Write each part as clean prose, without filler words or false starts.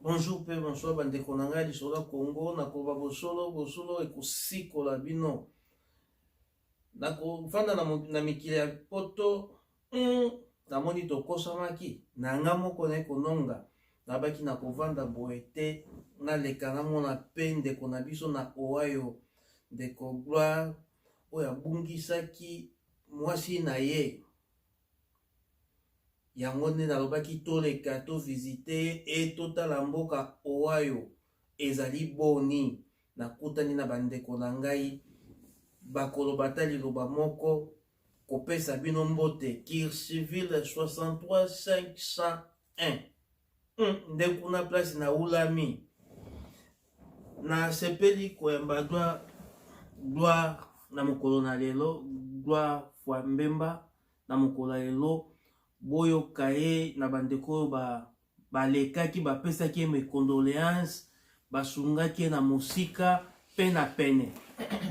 Bonjour pe bonsoir bandeko na ngai lisolo ya Congo nakoloba bosolo bosolo ekosikola bino nakofanda na, na mikili ya poto mm, namoni tokosamaki na nga moko naye kononga nabaki na kovanda boye te naleka namona pe ndeko na biso na Ohio ndeko Gloire oyo abungisaki mwasi na ye Yango nde nalobaki toleka to visite ye et totala mboka Ohio ezali boni. Nakutani na bandeko na ngai bakoloba ata liloba moko kopesa bino mbote Kirchville 63501 nde kuna place naulami. Nasepeli koyamba Gloire Gloire na mokolo na lelo Gloire Fwambemba na mokolo ya lelo boyoka ye na bandeko oyo ba balekaki bapesaki ye mes condoleances basungaki ye na mosika mpe na pene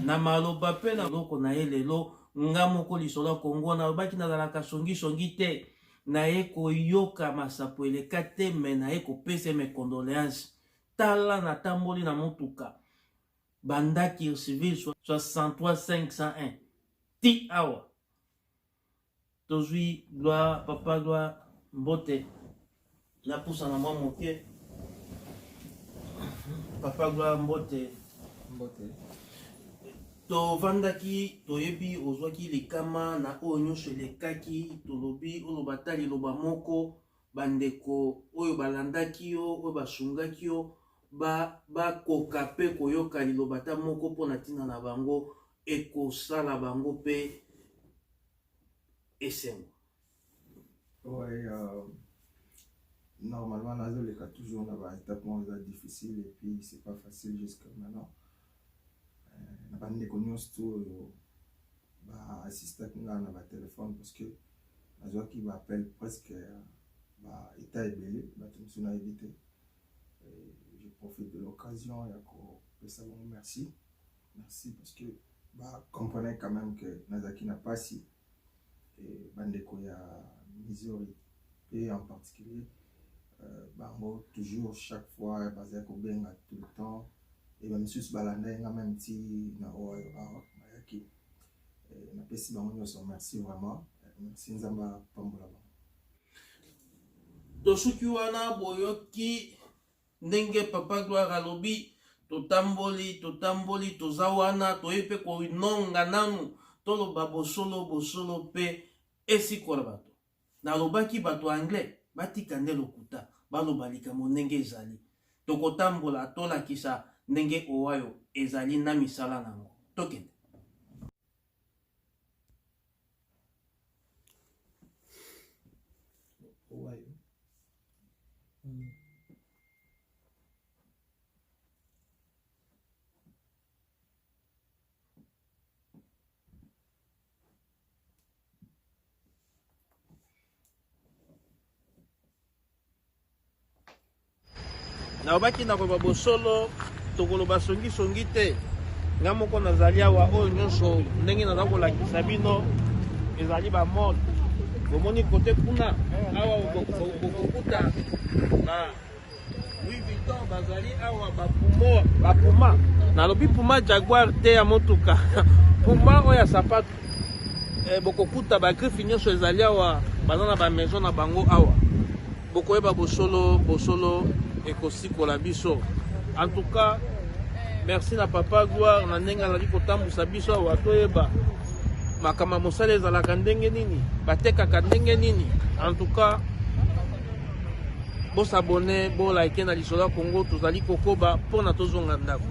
na maloba mpe na loko na ye lelo nga moko lisolo ya Congo nalobaki nazalaka songisongi te naye koyoka masapo eleka te me naye kopesa ye mes condoleances tala natamboli na motuka banda Kirchville 63 501 ti awa Tozui gloire papa gloire mbote napusana mwa moke papa gloire mbote mbote tovandaki toyebi ozwaki likama na oyo nyonso elekaki tolobi oloba ata liloba moko bandeko oyo balandaki yo oyo basungaki yo bakoka ba mpe koyoka liloba ata moko mpo na ntina na bango ekosala bango mpe esengo. Ouais, normalement nazoleka toujours na ba étape moko eza difficile et puis c'est pas facile jusqu'à maintenant na bandeko nyonso to oyo baassistaki ngai na batelefone parce que nazwaki baappel presque ba état ebele bato mosusu nayebi te. Je profite de l'occasion ya kopesa bango merci merci parce que ba comprenait quand même que nazalaki na pasi et bandeko ya Missouri et en particulier euh, bango toujours chaque fois bazali kobenga tout le temps et bamisusu balandaki nga meme ti na Ohio awa bayaki napesi bango nyonso merci vraiment merci Nzambe apambola bango. Tosuki wana boyoki ndenge papa Gloire alobi totamboli totamboli toza wana toyebi mpe kononga nanu toloba bosolo bosolo mpe esikola bato nalobaki bato anglais batika nde lokuta baloba likambo ndenge ezali tokotambola tolakisa ndenge Ohio ezali na misala na yango tokende Ohio. Nalobaki nakoloba bosolo, tokoloba songisongi te. Nga moko nazali awa, oyo nyonso ndenge naza kolakisa bino ezali ba mall. Bomoni kote kuna awa bokokuta ba Louis Vuitton bazali awa ba Puma, ba Puma. Nalobi Puma Jaguar te ya motuka. Puma oyo ya sapato. Eh, bokokuta ba griffe nyonso ezali awa, baza na ba maison na bango awa. Bokoyeba bosolo, bosolo ekosikola biso. En tout cas, merci na papa Gloire na ndenge azali kotambusa biso awa toyeba makambo ya mosala ezalaka ndenge nini, batekaka ndenge nini. En tout cas, bosabone, bolike na lisolo ya Congo, tozali kokoba mpona tozonga ndako.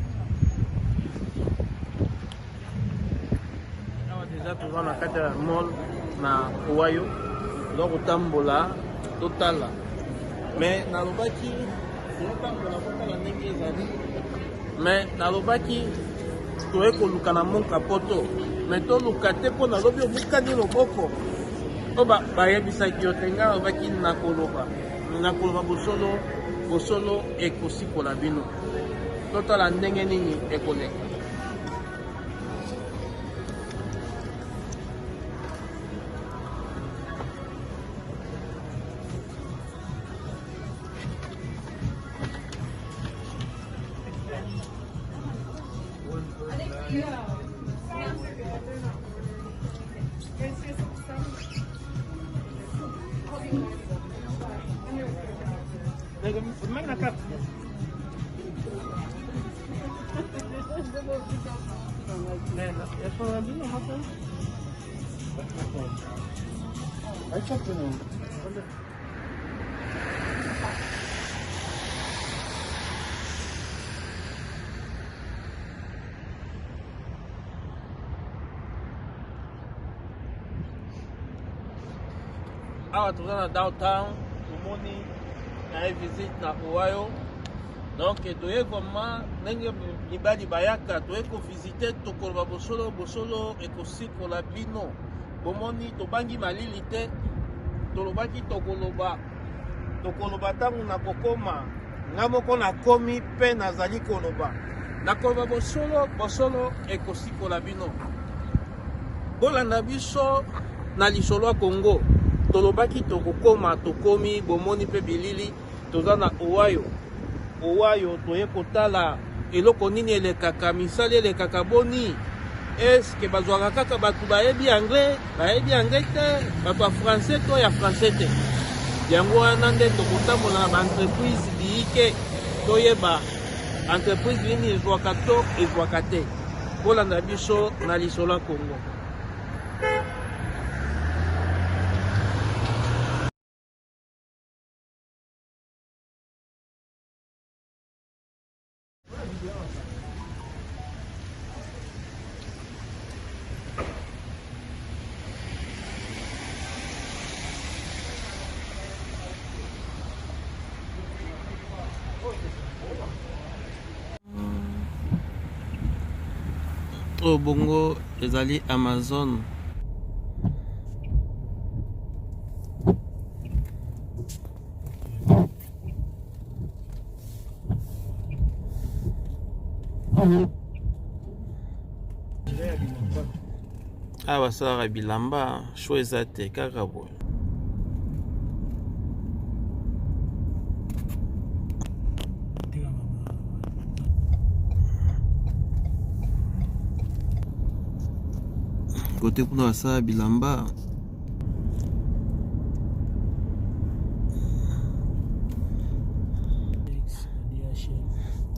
Awa deja toza na kati ya mall na Ohio, toza kotambola totala, mais nalobaki tozotambola kotala ndenge ezali, mais nalobaki toye koluka na mboka poto, mais toluka te mpo nalobi obukani loboko oyo bayebisaki yo te. Ngai nalobaki nakoloba, nakoloba bosolo, bosolo ekosikola bino. Totala ndenge nini ekoleka. Awa toza na downtown, tomoni naye visite na Ohio. Donc toye vraiment ndenge mibali bayaka, toye kovisite, tokoloba bosolo, bosolo ekosikola bino. Bomoni tobangi malili te, tolobaki tokoloba, tokoloba ntango nakokoma. Nga moko nakomi mpe nazali koloba, nakoloba bosolo, bosolo ekosikola bino. Bolanda biso na lisolo ya Congo, tolobaki tokokoma, tokomi. Bomoni mpe bilili, toza na Ohio. Ohio toye kotala eloko nini elekaka, misali elekaka boni. Eske bazwaka kaka bato bayebi anglais, bayebi anglais te, bato ya français to ya français te? Yango wana nde tokotambola na baentreprise biyike, toyeba entreprise nini ezwaka to ezwaka te. Bolanda biso na lisolo ya Congo. Oyo bongo ezali Amazon. Awa basalaka bilamba, choix eza te, kaka boye. Kote kuna basala bilamba.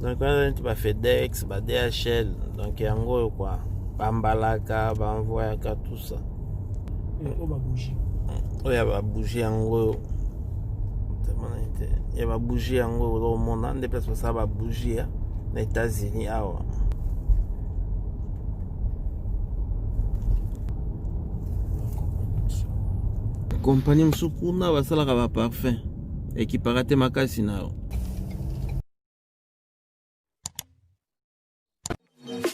Donc wana neti ba FedEx, ba DHL, donc yango oyo quoi, bambalaka, banvoyaka tout ça. Oyo ba bougie. Oyo ya ba bougie yango oyo. Ya ba bougie yango oyo omona nde place basala ba bougie na États-Unis awa. Kompani mosusu kuna basalaka ba parfum, ekipaka te makasi na yo.